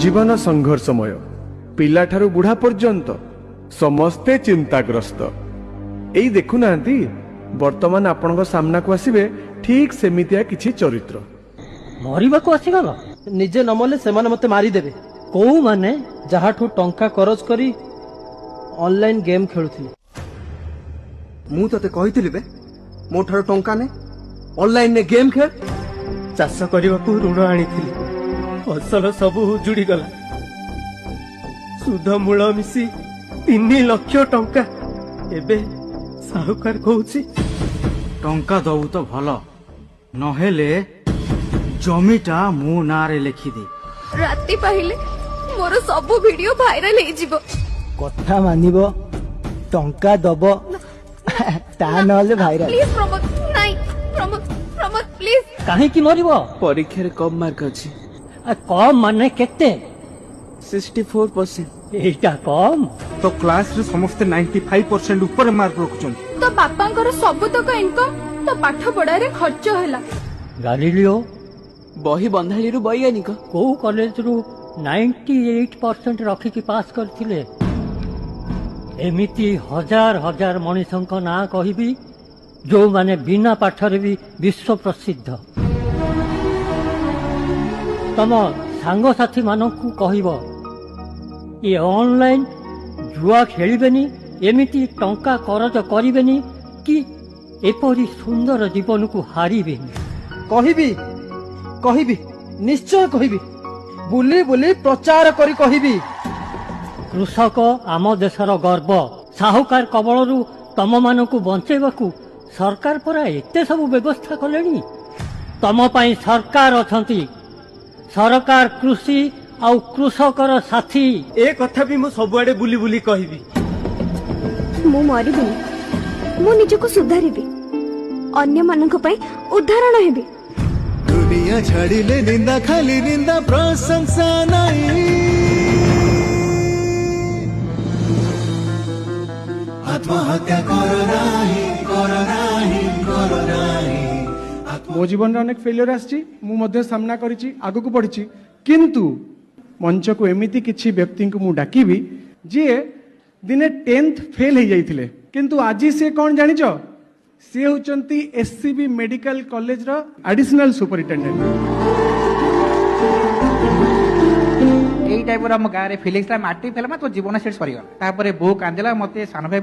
ଜୀବନ ସଂଘର୍ଷମୟ। ପିଲାଠାରୁ ବୁଢା ପର୍ଯ୍ୟନ୍ତ ସମସ୍ତେ ଚିନ୍ତାଗ୍ରସ୍ତ। ଏଇ ଦେଖୁନାହାନ୍ତି, ବର୍ତ୍ତମାନ ଆପଣଙ୍କ ସାମ୍ନାକୁ ଆସିବେ ଠିକ ସେମିତିଆ କିଛି ଚରିତ୍ର। ମରିବାକୁ ଆସିଗଲ? ନିଜେ ନ ମଲେ ସେମାନେ ମତେ ମାରିଦେବେ। କୋଉମାନେ? ଯାହାଠୁ ଟଙ୍କା କରଜ କରି ଅନଲାଇନ ଗେମ୍ ଖେଳୁଥିଲି। ମୁଁ ତତେ କହିଥିଲି ବେ, ମୋ ଠାରୁ ଟଙ୍କା ନେ, ଅନଲାଇନରେ ଗେମ୍ ଖେଳ। ଚାଷ କରିବାକୁ ଋଣ ଆଣିଥିଲି, ଫସଲ ସବୁ ଉଜୁଡ଼ିଗଲା। ସୁଧ ମୂଳ ମିଶି 3 ଲକ୍ଷ ଟଙ୍କା। ଏବେ ସାହୁକାର କହୁଛି, ଟଙ୍କା ଦବୁ ତ ଭଲ, ନହେଲେ ଜମିଟା ମୋ ନାଁରେ ଲେଖିଦେ। ରାତି ପାହିଲେ ମୋର ସବୁ ଭିଡିଓ ଭାଇରାଲ ହେଇଯିବ। କଥା ମାନିବ, ଟଙ୍କା ଦବ, ତା ନହେଲେ ଭାଇରାଲ। ପ୍ଲିଜ ପ୍ରମୋଦ, ନାଇଁ ପ୍ରମୋଦ, ପ୍ରମୋଦ ପ୍ଲିଜ। କାହିଁକି ମରିବ? ପରୀକ୍ଷାରେ କମ୍ ମାର୍କ ଅଛି। କମ୍ ମାନେ କେତେ? 64%। ଏଇଟା କମ୍? ତୋ କ୍ଲାସରେ ସମସ୍ତେ 95% ଉପରେ ମାର୍କ ରଖୁଛନ୍ତି। ତୋ ବାପାଙ୍କର ସବୁତକ ଇନକମ୍ ତୋ ପାଠ ପଢାରେ ଖର୍ଚ୍ଚ ହେଲା। ଗାଲିଲିଓ ବହି ବନ୍ଧାଳିରୁ ବୈଜ୍ଞାନିକ। କୋଉ କଲେଜରୁ 98% ରଖିକି ପାସ୍ କରିଥିଲେ? ଏମିତି ହଜାର ହଜାର ମଣିଷଙ୍କ ନାଁ କହିବି, ଯୋଉମାନେ ବିନା ପାଠରେ ବି ବିଶ୍ୱ ପ୍ରସିଦ୍ଧ। ତମ ସାଙ୍ଗସାଥୀମାନଙ୍କୁ କହିବ, ଏ ଅନଲାଇନ ଜୁଆ ଖେଳିବେନି, ଏମିତି ଟଙ୍କା କରଜ କରିବେନି କି ଏପରି ସୁନ୍ଦର ଜୀବନକୁ ହାରିବେନି। କହିବି, କହିବି, ନିଶ୍ଚୟ କହିବି। ବୁଲି ବୁଲି ପ୍ରଚାର କରି କହିବି। କୃଷକ ଆମ ଦେଶର ଗର୍ବ। ସାହୁକାର କବଳରୁ ତମମାନଙ୍କୁ ବଞ୍ଚେଇବାକୁ ସରକାର ପରା ଏତେ ସବୁ ବ୍ୟବସ୍ଥା କଲେଣି। ତମ ପାଇଁ ସରକାର ଅଛନ୍ତି। ସରକାର କୃଷି ଆଉ କୃଷକର ସାଥୀ। ଏ କଥା ବି ମୁଁ ସବୁଆଡେ ବୁଲି ବୁଲି କହିବି। ମୁଁ ମରିବିନି, ମୁଁ ନିଜକୁ ସୁଧାରିବି, ଅନ୍ୟମାନଙ୍କ ପାଇଁ ଉଦାହରଣ ହେବି। ଦୁନିଆ ଛାଡ଼ିଲେ ନିନ୍ଦା, ଖାଲି ନିନ୍ଦା, ପ୍ରଶଂସା ନାହିଁ। ଆତ୍ମହତ୍ୟା କର ନାହିଁ, କର ନାହିଁ, କର ନାହିଁ। ମୋ ଜୀବନରେ ଅନେକ ଫେଲିୟର ଆସିଛି, ମୁଁ ମଧ୍ୟ ସାମ୍ନା କରିଛି, ଆଗକୁ ବଢ଼ିଛି। କିନ୍ତୁ ମଞ୍ଚକୁ ଏମିତି କିଛି ବ୍ୟକ୍ତିଙ୍କୁ ମୁଁ ଡାକିବି, ଯିଏ ଦିନେ 10th fail ହେଇଯାଇଥିଲେ, କିନ୍ତୁ ଆଜି ସିଏ କ'ଣ ଜାଣିଛ? ସିଏ ହେଉଛନ୍ତି ଏସ୍ ସି ବି ମେଡିକାଲ କଲେଜର ଆଡିସନାଲ ସୁପରିଟେଣ୍ଡେଣ୍ଟ। ଏଇ ଟାଇପର ଆମ ଗାଁରେ ଫିଲିଙ୍ଗସ୍ ଥିଲା। ମାଟ୍ରିକ ଫେଲ ମାନେ ତୋ ଜୀବନ ସେଠି ସରିଗଲା। ତାପରେ ବୋଉ କାନ୍ଦିଲା ମତେ, ସାନ ଭାଇ